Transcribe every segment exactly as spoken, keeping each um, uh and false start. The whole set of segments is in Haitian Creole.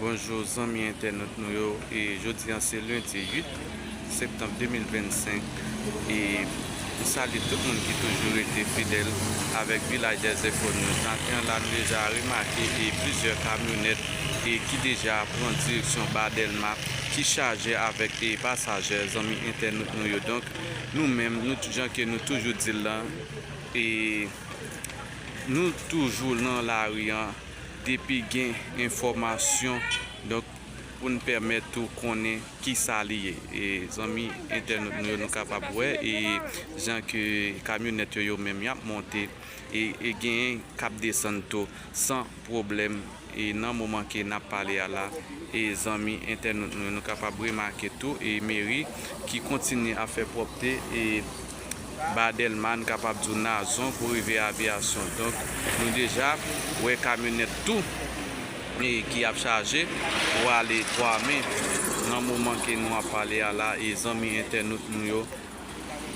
Bonjou zanmi entènot nou yo, e jodi a se lendi uit septanm de mil vennsenk, e nou salye tout moun ki toujou rete fidèl avèk Vilaj dèz Enfo News. Maten an la, nou deja remake e plizyè kamyonèt e ki deja pran direksyon ba Dèlma, ki chaje avèk e pasaje, zanmi entènot nou yo. Donk, nou menm, nou tou, jan ke nou toujou di l lan, e nou toujou nan lari an, depi gen enfòmasyon, donk, pou n pèmèt ou konnen kisa li ye. E zanmi entènot nou yo, nou kapab wè, e jan ke kamyonèt yo, yo menm, y ap monte, e, e genyen k ap desann tou, san pwoblèm. E nan moman ke n ap pale a la, e zanmi entènot nou yo, nou kapab remake tou, e meri ki kontinye ap fè pwòpte, e ba Dèlma, n kapab di w Nazon pou rive Aviyasyon. Donk, nou deja wè kamyonèt tou, e ki ap chaje pou ale Kwamen nan moman ke nou ap pale a la, e zanmi entènot nou yo.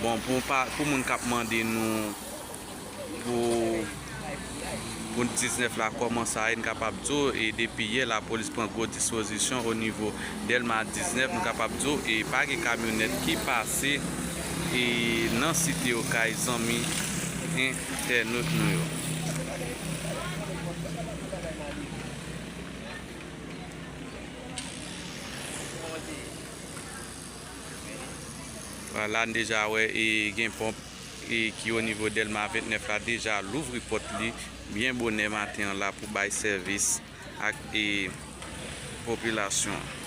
Bon, pou pa, pou moun k ap mande nou pou, pou diznèf la, kòman sa ye, n kapab di w, e depi yè, lapolis pran gwo dispozisyon o nivo Dèlma diznèf, nou kapab di w, e pa gen kamyonèt ki pase, e nan Site Okay, zanmi entènot nou yo. Vwala, n deja wè, e gen ponp, e ki o nivo Dèlma vennèf la deja louvri pòt li byen bonè maten an la pou bay sèvis ak, e, popilasyon an.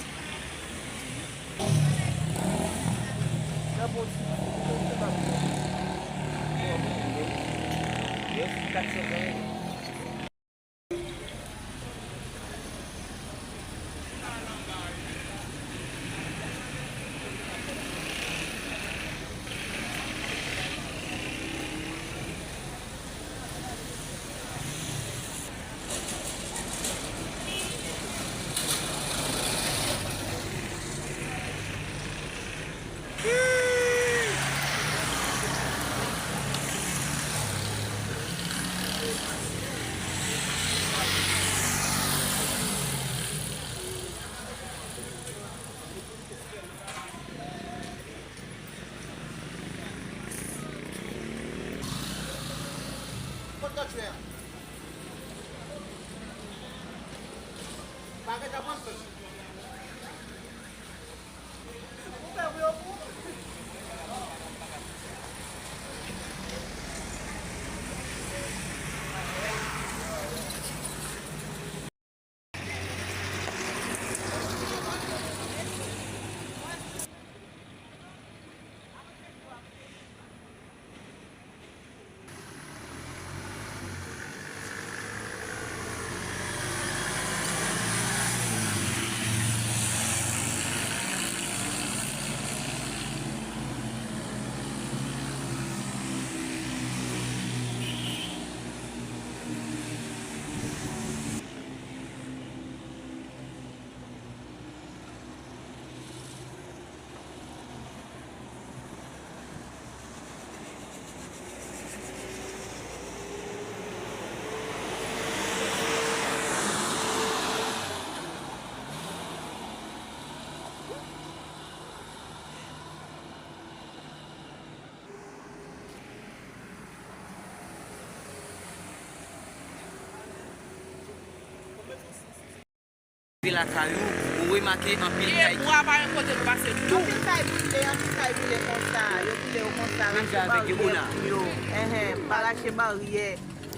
Rive lakay ou, ou remake anpil kay ki. Pyebwa pa yon kote pou pase tou. Anpil kay brile, anpil kay brile konsa. Yo brile yo konsa, rache baryè pou yo. Enhen, pa rache baryè.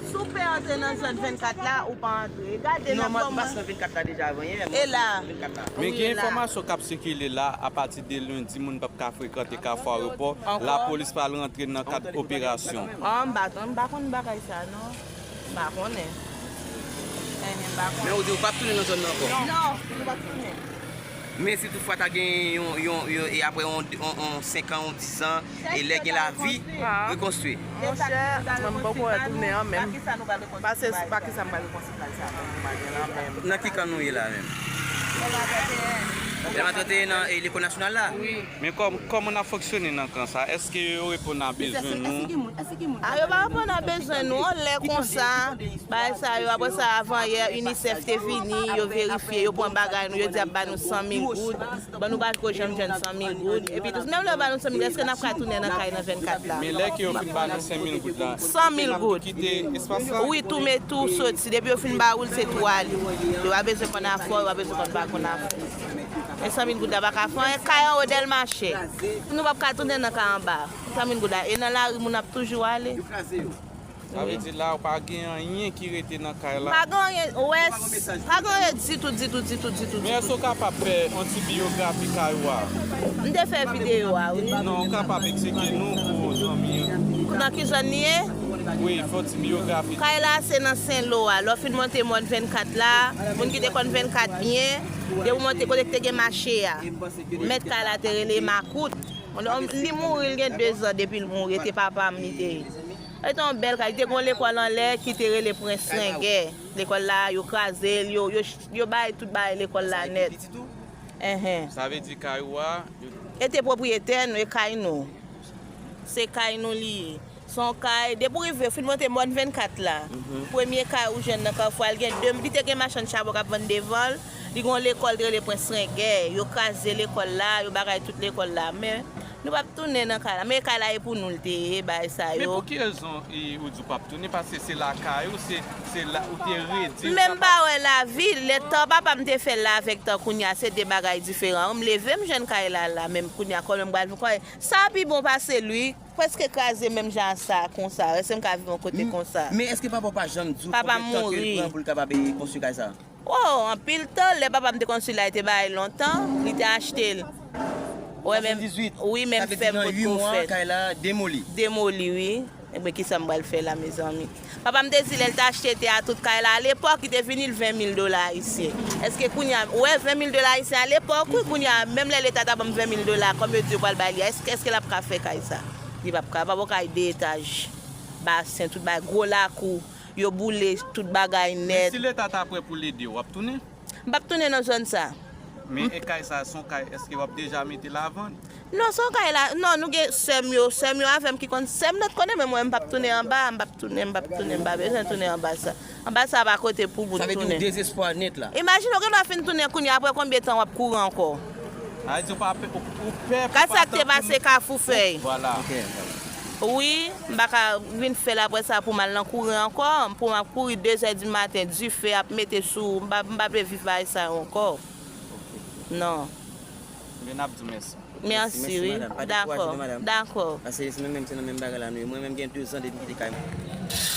Si w pè antre nan zòn vennkat la, ou pa antre. Gade n ap kòman. Non, m pase nan vennkat la deja avan yè. E la. Men gen enfòmasyon k ap sikile la, apati de lendi, moun p ap ka frekante Kafou Ayewopò. Lapolis pral rantre nan kad operasyon. Ah, m pa, m pa konn bagay sa, non. M pa konnen. Enhen, m pa konnen. Men ou di ou p ap tounen nan zòn nan ankò? Non, nou p ap tounen. Men si toutfwa ta gen yon, yon, yon, e apre yon, yon, yon senk an, yon dis an, e lè gen lavi, rekonstwi. Monchè, mwen m poko wè tounen an menm. Pase pa kisa nou pral rekonstwi kay sa menm, nou pa gen la menm. Nan ki kan nou ye la menm? Lè m ap tante nan, eh, lekòl nasyonal la. Men kòm, kòman n ap fonksyone nan kan sa? Èske yo reponn a bezwen nou? A, yo pa reponn a bezwen nou. Yon lè konsa, bagay sa yo, apre sa, avan yè, UNICEF te vini, yo verifye, yo pran bagay nou, yo di y ap ba nou san mil goud. Bon, nou pa ko janm jwenn san mil goud. Epi tou, menm lè yo ba nou san mil, èske n ap ka tounen nan kay nan vennkat la? Men lè ke yo fin ba nou senk mil goud la, san mil goud. Kite espas la? Wi, tou, men tou soti. Depi yo fin ba ou l, se tou ale. Yo pa bezwen konn afè w, yo pa bezwen konn pa konn afè w. Men san mil goud la pa ka fè anyen. Kay anwo Dèlma chè. Nou p ap ka tounen nan kay anba. San mil goud la. E nan lari, moun ap toujou ale. Sa vle di la, ou pa gen anyen ki rete nan kay la? Pa gen anyen, wè, pa gen anyen ditou, ditou, ditou, ditou, ditou. Men èske w kapab fè yon ti biyografi kay ou a? M te fè videyo a, wi. Non, ou kapab eksplike nou pou zanmi an. Nan ki zòn li ye? Wi, fè yon ti biyografi. Kay la se nan Senlo a. Lè w fin monte mòn vennkat la, moun ki te konn vennkat byen, depi w monte kote ki te gen mache a. Mèt kay la te rele Makout. Li mouri, li gen dezan depi l mouri, e te papa m li te ye. Li te yon bèl kay, li te gen yon lekòl anlè ki te rele Prens Rengè. Lekòl la, yo kraze l, yo, yo, yo bay tout bagay lekòl la nèt. Enhen. Sa vle di kay ou a, yo... E te pwopriyetè nou, e kay nou. Se kay nou li ye. Se yon kay, depi w rive, fin monte mòn vennkat la. Premye kay ou jwenn nan kafou a, li gen de, li te gen machann chabon k ap vann devan l. Li gen yon lekòl ki rele Prens Rengè. Yo kraze lekòl la, yo bagay tout lekòl la. Men, nou p ap tounen nan kay la. Men kay la e pou nou l te ye, bagay sa yo. Men pou ki rezon, e, ou di w p ap tounen? Paske se lakay ou, se, se la ou te redi. Men m pa wè lavi, lè tan papa m te fè l la avèk tan kounye a, se de bagay diferan. M leve, m jwenn kay la la, menm kounye a, kòman m pral viv kay? Sa pi bon pase l, wi. Prèske kraze menm jan a sa, konsa. Èske m ka viv yon kote konsa? Men èske papa w pa janm di w konbyen tan ke l pran pou l kapab, e, konstwi kay sa? Oh, anpil tan. Lè papa m te konstwi la, li te bay lontan. Li te achte l. Wè, men, wi, men m fè m potko fèt. Sa vle di nan uit mwa, kay la demoli. Demoli, wi. Ebyen, kisa m pral fè la, mezanmi? Papa m te di lè l te achte tè a, tout kay la, alepòk, li te vini l ven mil dola ayisyen. Èske kounye a, ou wè, ven mil dola ayisyen alepòk, wi, kounye a, menm lè Leta ta ban m ven mil dola, kòm yo di yo pral bay li a, èske, èske l ap ka fè kay sa? Li p ap ka, papa w kay de etaj, basen, tout bagay, gwo lakou, yo boule tout bagay nèt. Men si Leta ta prè pou l ede w, w ap tounen? M p ap tounen nan zòn sa. Men e kay sa, se yon kay, èske w ap deja mete l a vann? Non, se yon kay la, non, nou gen sè m yo, sè m yo avè m ki konn, sè m nèt konnen, men mwen, m p ap tounen anba, m p ap tounen, m p ap tounen, m pa bezwen tounen anba sa. Anba sa pa kote pou moun tounen. Sa vle di ou dezespwa nèt la. Imajine w gen dwa fin tounen kounye a, apre konbyen tan w ap kouri ankò? Sa vle di ou pa pè, ou, ou pè pou pa... Gad sa k te pase Kafou Fèy. Vwala. Wi, m pa ka vin fè l apre sa pou m al nan kouri ankò. Pou m ap kouri de zè di maten, dife ap mete sou, m pa, m pa vle viv bagay sa yo ankò. Non. Ebyen, n ap di w mèsi. Mèsi, wi. Dakò, dakò. Paske se nou menm, se nan menm bagay la nou ye. Mwen menm gen de zan depi m kite kay mwen.